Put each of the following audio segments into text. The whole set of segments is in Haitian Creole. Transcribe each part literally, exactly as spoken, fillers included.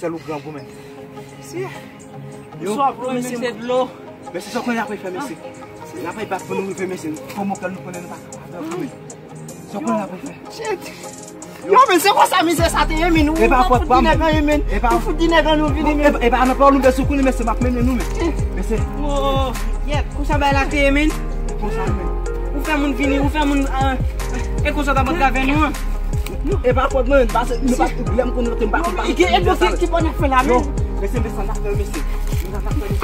Lou grangou, men. Si. Yo, swa pou mesye, mesye dlo. Mesye, sa w konnen apre fè, mesye. N ap bay bak pou nou rive, mesye. Kòman kè nou konnen nou pa kapab, men. Sa w konnen apre fè. Shit. Yo, men se konsa mizè sa te ye, men. Ou fout di nèg an ye, men. Ou fout di nèg an nou vini, men. E pa nan pawòl nou bezwen konnen, mesye, m ap mennen nou, men. Mesye. Oh, yèt, konsa bay la te ye, men. Konsa, men. Ou fè moun vini, ou fè moun, ah, e konsa ta pral gave nou, an. E pa fòt mwen, pase, nou pa tout lè m konn rete m pa konn pale. Ki, e ki, ki bò n ap fè la, men? Mesye, mesye, n ap fè, mesye. N ap fè, mesye.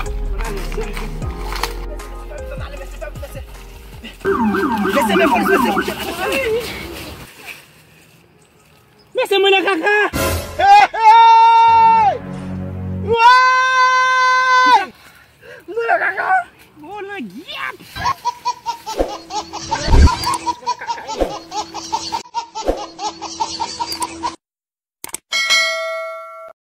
Mesye, mesye, mesye. Mesye, mwen nan kaka. Hey, hey! Woy! Mwen nan kaka. Gwo langyèt.